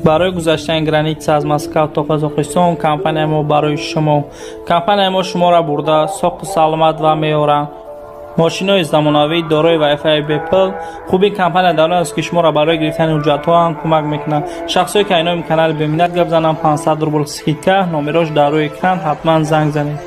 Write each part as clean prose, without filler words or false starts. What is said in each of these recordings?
Барои гузаштани граница аз Москва то Қазоқистон компания мо барои шумо. Компания мо шуморо бурда соқу саломат ва меоранд. Мошинои замонавӣ дорои Wi-Fi бепул. Хуби компания дар он аст, ки шуморо барои гирифтани ҳуҷҷатҳо ҳам кӯмак мекунад. Шахсое ки айноми канали Беминнат гап зананд, 500 рубл скидка, номерош дар рӯи экран, ҳатман занг занед.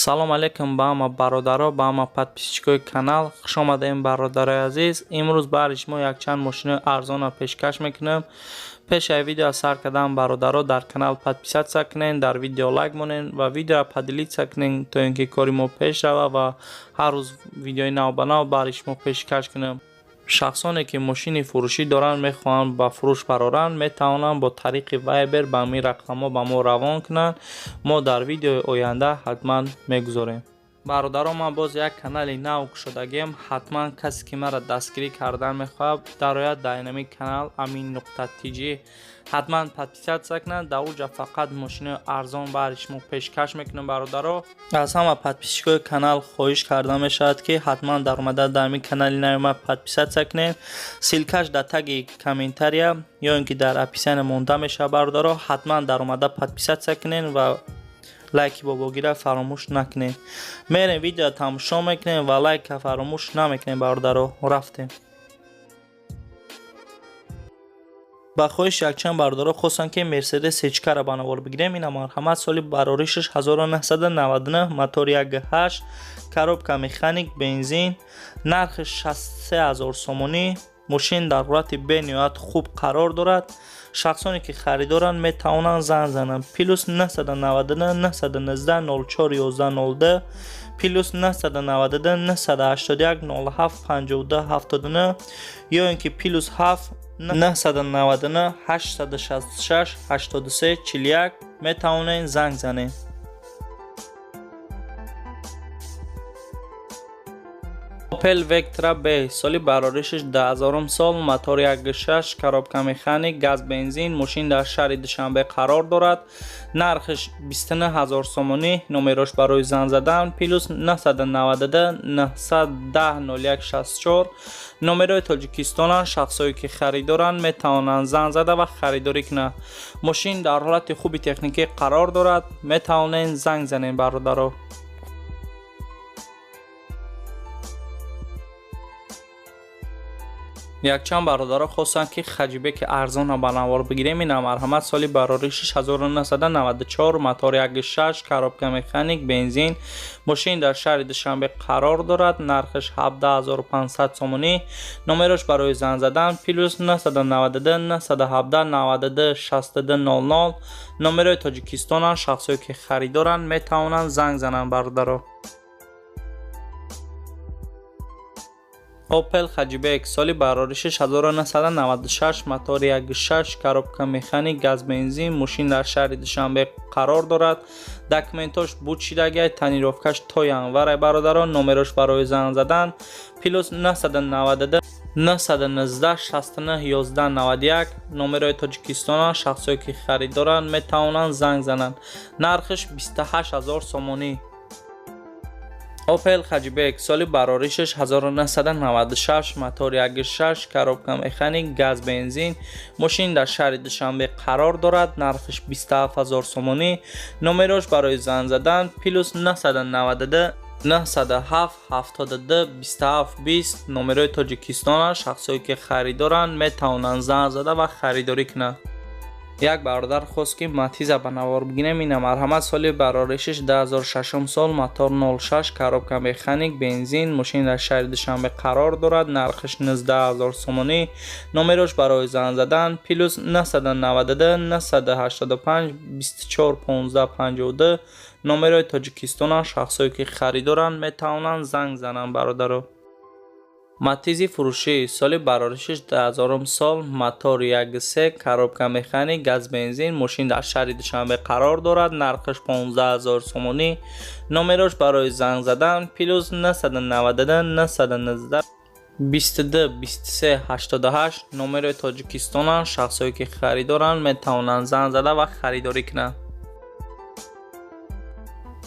Салом алейкум ба ҳама бародаро, ба ҳама подписчикои канал. Хуш омадаем, бародарои азиз. Имрӯз баҳри шумо якчанд мошинои арзонро пешкаш мекунем. Пеш аз видео сар кардан, бародаро, дар канал подписаться кунед, дар видео лайк монед ва видеоро поделиться кунед, то ин ки кори мо пеш рава ва ҳар рӯз видеои навбанав баҳри шумо пешкаш кунем. Шахсоне ки мошини фурӯшӣ доранд, мехоҳанд ба фурӯш бароранд, метавонанд бо тариқи Вайбер ба ҳамин рақамҳо ба мо равон кунанд. Мо дар видеои оянда ҳатман мегузорем. Бародарон, ман боз як канали нав кушодагиам. Ҳатман касе ки маро дастгирӣ кардан мехоҳад, дарояд дар инами канал Амин нуқта тж, ҳатман подписаться кунад. Дар уҷа фақат мошинои арзон баҳри шумо пешкаш мекунем. Бародаро, аз ҳама подписчикои канал хоҳиш карда мешавад, ки ҳатман даромада дар ҳамин канали нави ман подписаться кунед. Ссылкаш дар таги комментария ё ин ки дар описания монда мешавад. Бародаро, ҳатман даромада подписаться кунед ва лайки бобогира фаромӯш накунед. Мерем, видео тамошо мекунем ва лайка фаромӯш намекунем. Бародаро, рафтем. Ба хоҳиши якчанд бародаро хостанд, ки Мерседес сечкаро ба навор бигирем. Ина, марҳамат. Соли бароришаш 1999, мотор 1.8, коробка механик, бензин, нархи 63 000 сомонӣ. Мошин дар ҳолати бениҳоят хуб қарор дорад. Шахсоне ки харидоранд, метавонанд занг зананд: плюс 999 919 04 11 02, плюс 992 981 07 52 79 ё ин ки плюс 7 999 866 83 41 метавонед занг занед. Opel Vectra B, соли бароришаш 2000 сол, мотор 1.6, коробка механик, газ бензин. Мошин дар шаҳри Душанбе қарор дорад. Нархаш 29 000 сомонӣ. Номерош барои занг задан плюс 992 910 01 64, номерои Тоҷикистонанд. Шахсое ки харидоранд, метавонанд занг зада ва харидорӣ кунанд. Мошин дар ҳолати хуби техникӣ қарор дорад. Метавонед занг занед, бародаро. Якчанд бародаро хостанд, ки хэтчбеки арзонро ба навор бигирем. Ина, марҳамат. Соли бароришаш 1994, мотор 1.6, коробка механик, бензин. Мошин дар шаҳри Душанбе қарор дорад. Нархаш 17 500 сомонӣ. Номерош барои занг задан плюс 992 917 92 62 00, номерои Тоҷикистонанд. Шахсое ки харидоранд, метавонанд занг зананд, бародаро. Opel Hatchback, соли бароришаш 1996, мотор 1.6, коробка механик, газ бензин. Мошин дар шаҳри Душанбе қарор дорад. Документош буд шидагиай, тонировкаш то январай. Бародарон, номерош барои занг задан плюс 992 919 69 11 91, номерои Тоҷикистонанд. Шахсое ки харидоранд, метавонанд занг зананд. Нархаш 28 000 сомонӣ. Opel Hatchback, соли бароришаш 1996, мотор 1.6, коробка механик, газ бензин. Мошин дар шаҳри Душанбе қарор дорад. Нархаш 27 000 сомонӣ. Номерош барои занг задан плюс 992 907 72 27 20, номерои Тоҷикистонанд. Шахсое ки харидоранд, метавонанд занг зада ва харидорӣ кунанд. Як бародар хост, ки Матиза ба навор бигирем. Ина, марҳамат. Соли бароришаш 2006 сол, мотор 06, коробка механик, бензин. Мошин дар шаҳри Душанбе қарор дорад. Нархаш 19 000 сомонӣ. Номерош барои занг задан плюс 992 985 24 15 52, номерои Тоҷикистонанд. Шахсое ки харидоранд, метавонанд занг зананд, бародаро. Матизи фурӯшӣ, соли бароришаш 2000 сол, мотор 1.3, коробка механик, газ бензин. Мошин дар шаҳри Душанбе қарор дорад. Нархаш 15 000 сомонӣ. Номерош барои занг задан плюс 992 919 22 23 88 номери Тоҷикистонанд. Шахсое ки харидоранд, метавонанд занг зада ва харидорӣ кунанд.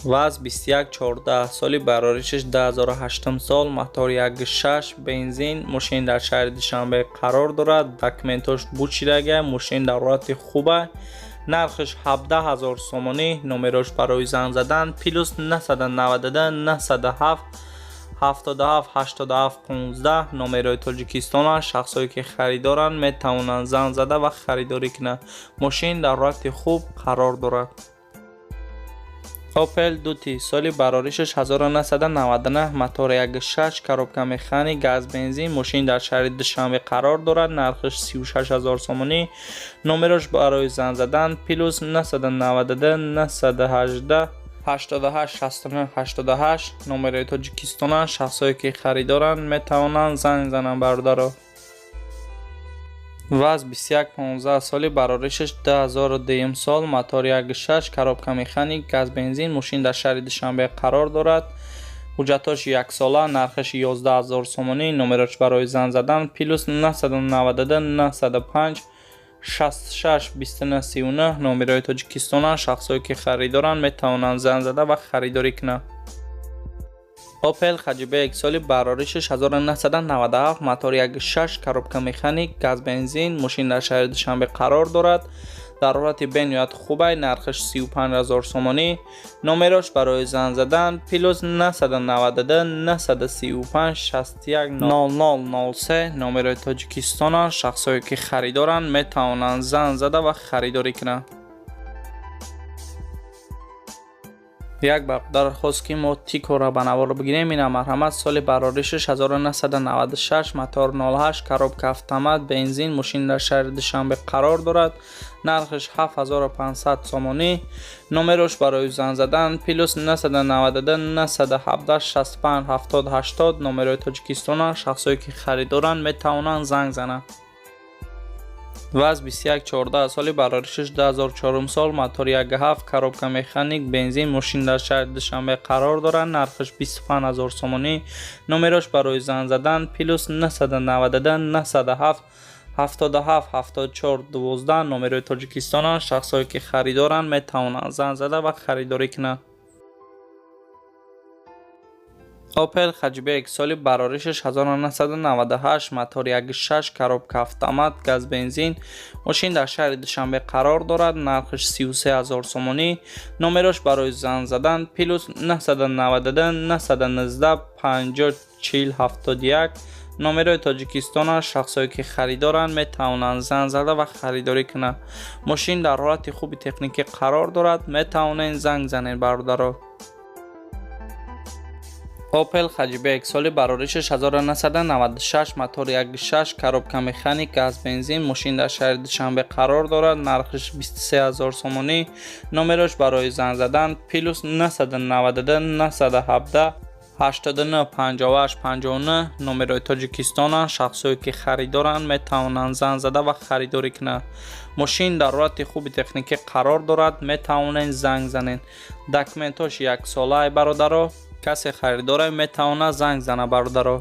ВАЗ 2114, соли бароришаш 2008 сол, мотор 1.6, бензин. Мошин дар шаҳри Душанбе қарор дорад. Документош буд шидага. Мошин дар ҳолати хуба. Нархаш 17 000 сомонӣ. Номерош барои занг задан плюс 992 907 77 87 15, номерои Тоҷикистонанд. Шахсое ки харидоранд, метавонанд занг зада ва харидорӣ кунанд. Мошин дар ҳолати хуб қарор дорад. Opel Duty, соли бароришаш 1999, мотор 1.6, коробка механик, газ бензин. Мошин дар шаҳри Душанбе қарор дорад. Нархаш 36 000 сомонӣ. Номерош барои занг задан плюс 992 918 88 69 88, номерои Тоҷикистонанд. Шахсое ки харидоранд, метавонанд занг зананд, бародаро. ВАЗ 2115, соли бароришаш 2002 сол, мотор 1.6, коробка механик, газ бензин. Мошин дар шаҳри Душанбе қарор дорад. Ҳуҷҷатош яксола. Нархаш 11 000 сомонӣ. Номерош барои занг задан плюс 992 905 66 29 39, номерои Тоҷикистонанд. Шахсое ки харидоранд, метавонанд занг зада ва харидорӣ кунанд. Opel Hatchback, соли бароришаш 1997, мотор 1.6, коробка механик, газ бензин. Мошин дар шаҳри Душанбе қарор дорад. Дар ҳолати бениҳоят хубай. Нархаш 35 000 сомонӣ. Номерош барои занг задан плюс 992 935 61 00 03, номерои Тоҷикистонанд. Шахсое ки харидоранд, метавонанд занг зада ва харидорӣ кунанд. Як бародар хост, ки мо Тикоро ба навор бигирем. Ина, марҳамат. Соли бароришаш 1996, мотор 08, коробка автомат, бензин. Мошин дар шаҳри Душанбе қарор дорад. Нархаш 7500 сомонӣ. Номерош барои занг задан плюс 992 917 65 70 80, номерои Тоҷикистонанд. Шахсое ки харидоранд, метавонанд занг зананд. ВАЗ 2114, соли бароришаш 2004 сол, мотор 1.7, коробка механик, бензин. Мошин дар шаҳри Душанбе қарор дорад. Нархаш 25 000 сомонӣ. Номерош барои занг задан плюс 992 907 77 74 12, номерои Тоҷикистонанд. Шахсое ки харидоранд, метавонанд занг зада ва харидорӣ кунанд. Opel Hatchback, соли бароришаш 1998, мотор 1.6, коробка автомат, газ бензин. Мошин дар шаҳри Душанбе қарор дорад. Нархаш 33 000 сомонӣ. Номерош барои занг задан плюс 992 919 50 40 71, номерои Тоҷикистонанд. Шахсое ки харидоранд, метавонанд занг зада ва харидорӣ кунанд. Мошин дар ҳолати хуби техникӣ қарор дорад. Метавонед занг занед, бародаро. Opel Hatchback, соли бароришаш 1996, мотор 1.6, коробка механик, газ бензин. Мошин дар шаҳри Душанбе қарор дорад. Нархаш 23 000 сомонӣ. Номерош барои занг задан плюс 992 917 89 58 59, номерои Тоҷикистонанд. Шахсое ки харидоранд, метавонанд занг зада ва харидорӣ кунанд. Мошин дар ҳолати хуби техникӣ қарор дорад. Метавонед занг занед. Документош яксолаи, бародаро. Касе харидора, метавонад занг зана, бародаро.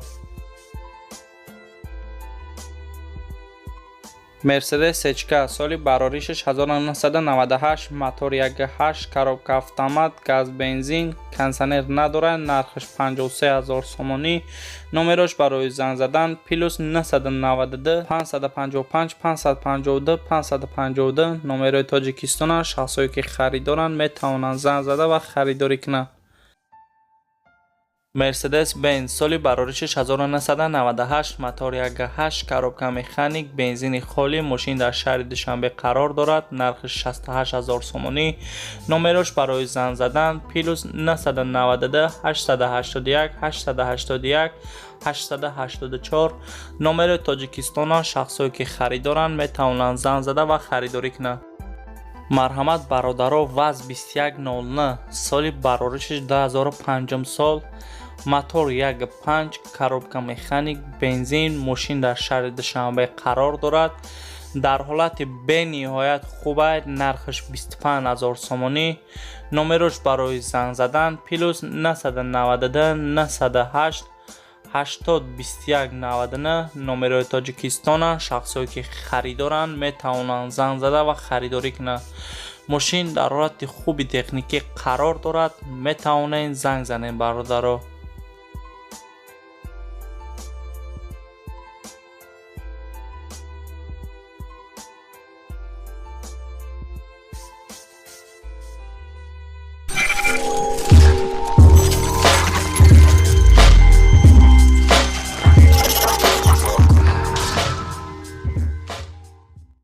Мерседес Сечка, соли бароришаш 1998, мотор 1.8, коробка автомат, газ бензин, кондитсионер надорад. Нархаш 53 000 сомонӣ. Номерош барои занг задан плюс 992 555 552 552, номерои Тоҷикистонанд. Шахсое ки харидоранд, метавонанд занг зада ва харидорӣ кунанд. Мерседес Бенз, соли бароришаш 1998, мотор 1.8, коробка механик, бензини холӣ. Мошин дар шаҳри Душанбе қарор дорад. Нархаш 68 000 сомонӣ. Номерош барои занг задан плюс 992 881 881 884, номерои Тоҷикистонанд. Шахсое ки харидоранд, метавонанд занг зада ва харидорӣ кунанд. Марҳамат, бародаро. ВАЗ 2109, соли бароришаш 2005 сол, мотор 1.5, коробка механик, бензин. Мошин дар шаҳри Душанбе қарор дорад. Дар ҳолати бениҳоят хуба. Нархаш 25 000 сомонӣ. Номерош барои занг задан плюс 992 908 80 21 99 номерои Тоҷикистона. Шахсое ки харидоранд, метавонанд занг зада ва харидорӣ кунанд. Мошин дар ҳолати хуби техникӣ қарор дорад. Метавонед занг занед, бародаро.